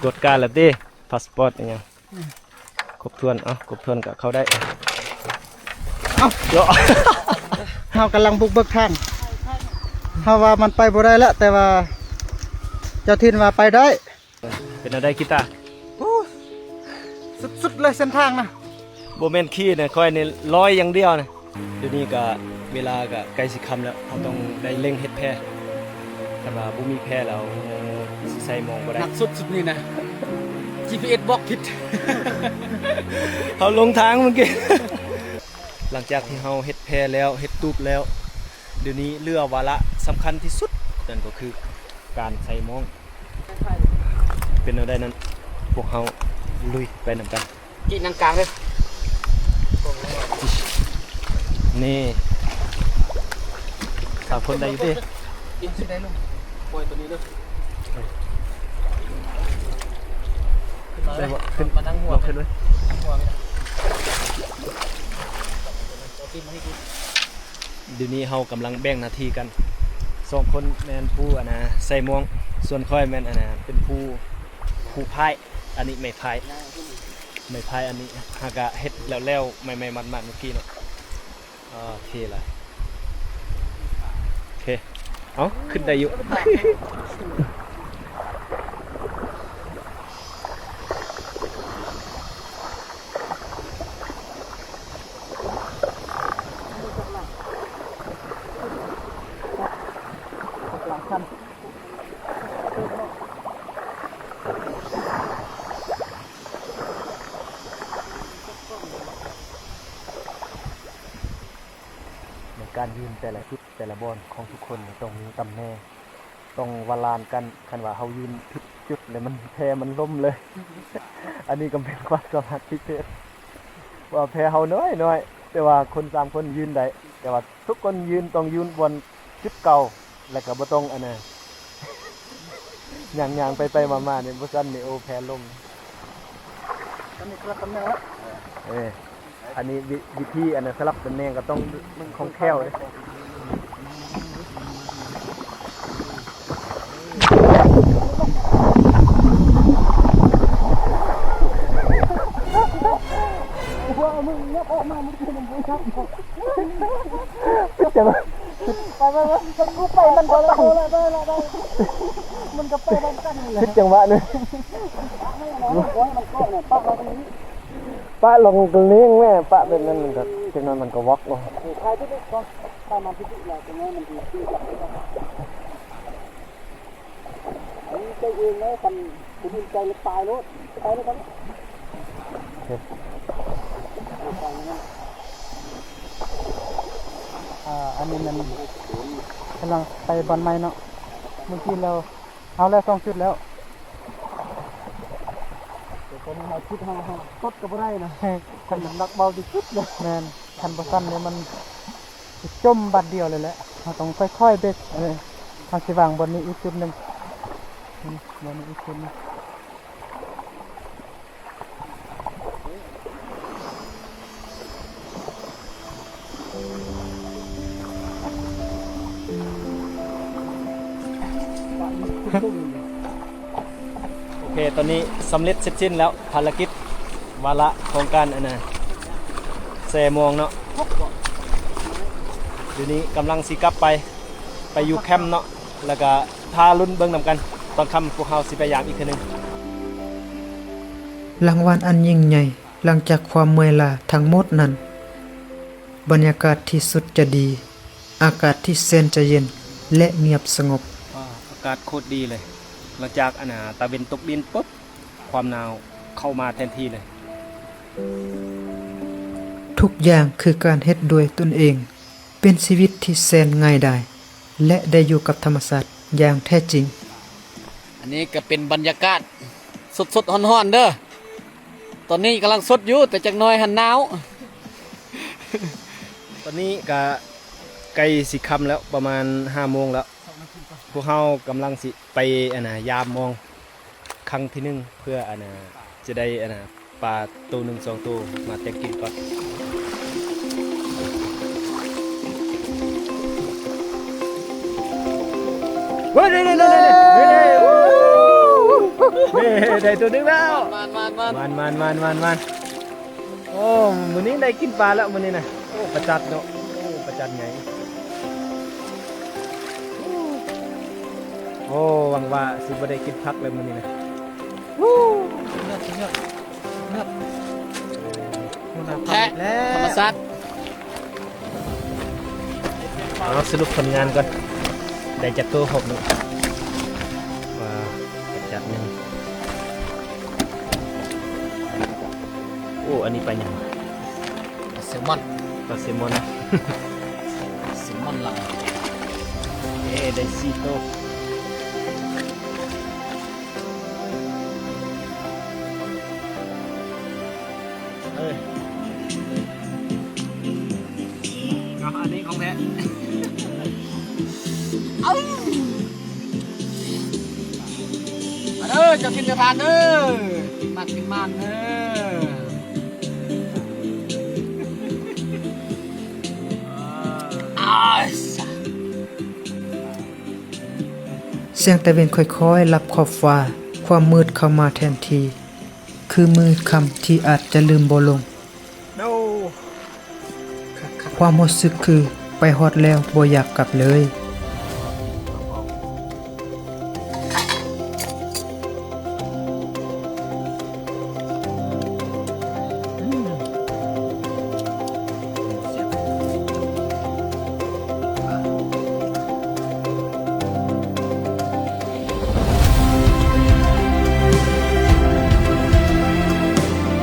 ກວດກາແລ້ວຕິ ພາສປອດອີ່ຫຍັງ ຄົບຖ້ວນ. ເອົ້າ ຄົບຖ້ວນກໍເຂົ້າໄດ້. ເອົ້າ ເຮົາກຳລັງບຸກເບີກທາງ ເຮົາວ່າມັນໄປບໍ່ໄດ້ແລ້ວ ແຕ່ວ່າເຈົ້າຖິ່ນວ່າໄປໄດ້. ເປັນແນວໃດກີຕາ? ໂອ້ ສຸດໆເລີຍເສັ້ນທາງນະ. ບໍ່ແມ່ນຂີ່ນະ ຂ້ອຍນີ້ລອຍຢ່າງດຽວນະ. ດຽວນີ້ກະເວລາກະໃກ້ຊິຄ່ຳແລ້ວ ເຮົາຕ້ອງໄດ້ເລັ່ງເຮັດແພ. ຄັນວ່າບໍ່ມີແພແລ້ວ ຊິໃສ່ມອງບໍ່ໄດ້. ໜັກສຸດສຸດນີ້ນະ ຈີພີເອັສບອກຜິດ ເຮົາຫຼົງທາງເມື່ອກີ້. ຫຼັງຈາກທີ່ເຮົາເຮັດແພແລ້ວ ເຮັດຕູບແລ້ວ ດຽວນີ້ເຫຼືອວາລະສຳຄັນທີ່ສຸດ ນັ້ນກໍຄືການໃສ່ມອງ. ເປັນແນວໃດນັ້ນ ພວກເຮົາລຸຍໄປນຳກັນ. ກີນາງກາງເດີ ນີ້ ສາມຄົນໄດ້ຢູ່ຕິ? ກິນຊິໄດ້ລູກ ປ່ອຍຕົວນີ້ເດີ. ໄດ້ບໍ່? ຂຶ້ນ ມານັ່ງຫົວ ຂຶ້ນເລີຍ ນັ່ງຫົວ. ເອົາຕີນມາໃຫ້ກູ. ດຽວນີ້ເຮົາກຳລັງແບ່ງໜ້າທີ່ກັນ ສອງຄົນແມ່ນຜູ້ ອັນນ່າ ໃສ່ມວງ ສ່ວນຂ້ອຍແມ່ນ ອັນນ່າ ເປັນຜູ້ ຜູ້ພາຍ. ອັນນີ້ໄມ້ພາຍ ໄມ້ພາຍອັນນີ້ຫາກະເຮັດແລ້ວໆ ໃໝ່ໆ ໝັດໆ ເມື່ອກີ້ເນາະ. ເອີ ເທ່ຫຼາຍ ໂອເຄ ເອົ້າ ຂຶ້ນໄດ້ຢູ່. ໃນການຢືນແຕ່ລະຈຸດ ແຕ່ລະບ່ອນຂອງທຸກຄົນນີ້ຕ້ອງມີຕຳແໜ່ງ ຕ້ອງວາລານກັນ. ຄັນວ່າເຮົາຢືນຜິດຈຸດແລ້ວມັນ ແພມັນລົ້ມເລີຍ. ອັນນີ້ກໍເປັນຄວາມສາມາດພິເສດ ວ່າແພເຮົານ້ອຍໆ ແຕ່ວ່າຄົນສາມຄົນຢືນໄດ້ ແຕ່ວ່າທຸກຄົນຢືນ ຕ້ອງຢືນບ່ອນຈຸດເກົ່າ ແລ້ວກໍບໍ່ຕ້ອງ ອັນນ່າ ຍ່າງໆ ໄປໆ ມາໆ ນີ້ ບໍ່ຊັ້ນນີ້ ໂອ້ ແພລົ້ມ. ອັນນີ້ສະຫຼັບຕຳແໜ່ງແລ້ວ ເອີ ອັນນີ້ວິ ວິທີ ອັນນັ້ນ ສະຫຼັບຕຳແໜ່ງກໍຕ້ອງຄ່ອງແຄ້ວເດ້. ຫົວມຶງຍັບອອກມາ ມຶງຄືມັນບໍ່ຍັບ. ຄືຈັ່ງ ໄປໆ ຄັນກູໄປມັນກໍໄປ ມັນກໍໄປນຳກັນ. ຜິດຈັງຫວະນີ້ ໂອ້ຍ ມັນເກາະນີ້ ປະລອງກະເນງແມ່ ປະແບບນັ້ນມັນກໍ ຈັກໜ້ອຍມັນກໍວອກເນາະ. ເອີ ຖ່າຍຕິດໆ ປະມານຕິດໆ ແລ້ວຈັກໜ້ອຍມັນຊິ ໃຈເອງເນາະ ຄັນຜູ້ອື່ນໃຈແລ້ວຕາຍໂລດ ໄປເລີຍກັນ. ອ່າ ອັນນີ້ແມ່ນກຳລັງໄປບ່ອນໃໝ່ເນາະ ເມື່ອກີ້ແລ້ວ ເອົາແລ້ວສອງຈຸດແລ້ວ. ແຕ່ຕອນນີ້ເຮົາຄິດເຮົາ ເຮົາຕົດກໍບໍ່ໄດ້ນະ ຄັນມັນໜັກເບົາທີ່ສຸດເລີຍ. ແມ່ນ ຄັນບໍ່ຊັ້ນນີ້ມັນ ຈົມບາດດຽວເລີຍແຫຼະ ເຮົາຕ້ອງຄ່ອຍໆເບຣກ. ເອີ ເຮົາຊິວາງບ່ອນນີ້ອີກຈຸດໜຶ່ງ ບ່ອນນີ້ອີກຈຸດໜຶ່ງ. ໂອເຄ ຕອນນີ້ສຳເລັດເສັດສິ້ນແລ້ວ ພາລະກິດວາລະຂອງການ ອັນນ່າ ແຊ່ມອງເນາະ. ດຽວນີ້ກຳລັງຊິກັບໄປ ໄປຢູ່ແຄມເນາະ ແລ້ວກະຖ້າລຸ້ນເບິ່ງນຳກັນ ຕອນຄ່ຳພວກເຮົາຊິໄປຢາມອີກເທື່ອໜຶ່ງ. ລາງວັນອັນຍິ່ງໃຫຍ່ ຫຼັງຈາກຄວາມເມື່ອຍລ້າທັງໝົດນັ້ນ ບັນຍາກາດທີ່ສຸດຈະດີ ອາກາດທີ່ແສນຈະເຢັນ ແລະ ງຽບສະຫງົບ. ອາ ອາກາດໂຄດດີເລີຍ ຫຼັງຈາກ ອັນນ່າ ຕາເວັນຕົກດິນປຸບ ຄວາມໜາວເຂົ້າມາແທນທີ່ເລີຍ. ທຸກຢ່າງຄືການເຮັດດ້ວຍຕົນເອງ ເປັນຊີວິດທີ່ແສນງ່າຍດາຍ ແລະ ໄດ້ຢູ່ກັບທຳມະຊາດຢ່າງແທ້ຈິງ. ອັນນີ້ກໍເປັນບັນຍາກາດສົດໆ ຮ້ອນໆ ເດີ. ຕອນນີ້ກຳລັງສົດຢູ່ ແຕ່ຈັກໜ້ອຍຫັ້ນໜາວ. ຕອນນີ້ກະໃກ້ຊິຄ່ຳແລ້ວ ປະມານຫ້າໂມງແລ້ວ. ພວກເຮົາກຳລັງຊິໄປ ອັນນ່າ ຢາມມອງຄັ້ງທີໜຶ່ງ ເພື່ອ ອັນນ່າ ຈະໄດ້ ອັນນ່າ ປາໂຕໜຶ່ງສອງໂຕມາແຕ່ງກິນກ່ອນ. ເວີຍ ເດ້ໆໆໆ. ນີ້ ໄດ້ຕົວໜຶ່ງແລ້ວ. ມານ ມານ ມານ ມານ. ໂອ້ ມື້ນີ້ໄດ້ກິນປາແລ້ວມື້ນີ້ນະ. ໂອ້ ປາຈັດເນາະ. ໂອ້ ປາຈັດໃຫຍ່. ໂອ້ ຫວັງວ່າຊິບໍ່ໄດ້ກິນຜັກແລ້ວມື້ນີ້ນະ. ສຸດຍອດ ສຸດຍອດ ສຸດຍອດ. ແທ້ ທຳມະຊາດ. ເອົາ ສະຫຼຸບຜົນງານກ່ອນ ໄດ້ຈັກໂຕຮອບນີ້. ປາຈັດໜຶ່ງ. ໂອ້ ອັນນີ້ປາຫຍັງ? ປາແຊລມອນ ປາແຊລມອນ ແຊລມອນລາວ. ເອີ ໄດ້ສີ່ໂຕ. ເອີ ເອົາ ອັນນີ້ຂອງແທ້. ເອົາ ມາເດີ ເຈົ້າຖິ່ນເຈົ້າຖານເດີ ກິນມັນກິນມັນເດີ. ອາ ສຽງຕາເວັນຄ່ອຍໆລັບຂອບຟ້າ, ຄວາມມືດເຂົ້າມາແທນທີ່ ຄືມືດຄ່ຳທີ່ອາດຈະລືມບໍ່ລົງ. ຄວາມຮູ້ສຶກຄືໄປຮອດແລ້ວບໍ່ຢາກກັບເລີຍ.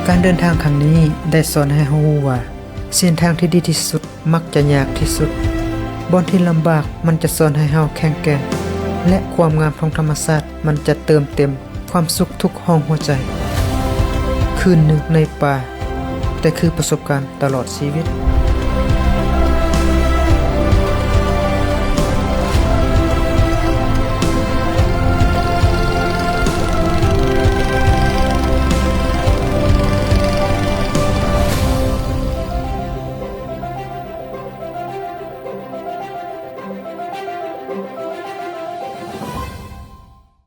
ການເດີນທາງຄັ້ງນີ້ໄດ້ສອນໃຫ້ເຮົາຮູ້ວ່າ ເສັ້ນທາງທີ່ດີທີ່ສຸດມັກຈະຍາກທີ່ສຸດ. ບ່ອນທີ່ລຳບາກມັນຈະສອນໃຫ້ເຮົາແຂງແກ່ງ ແລະ ຄວາມງາມຂອງທຳມະຊາດມັນຈະເຕີມເຕັມຄວາມສຸກທຸກຫ້ອງຫົວໃຈ. ຄືນໜຶ່ງໃນປ່າ ແຕ່ຄືປະສົບການຕະຫຼອດຊີວິດ.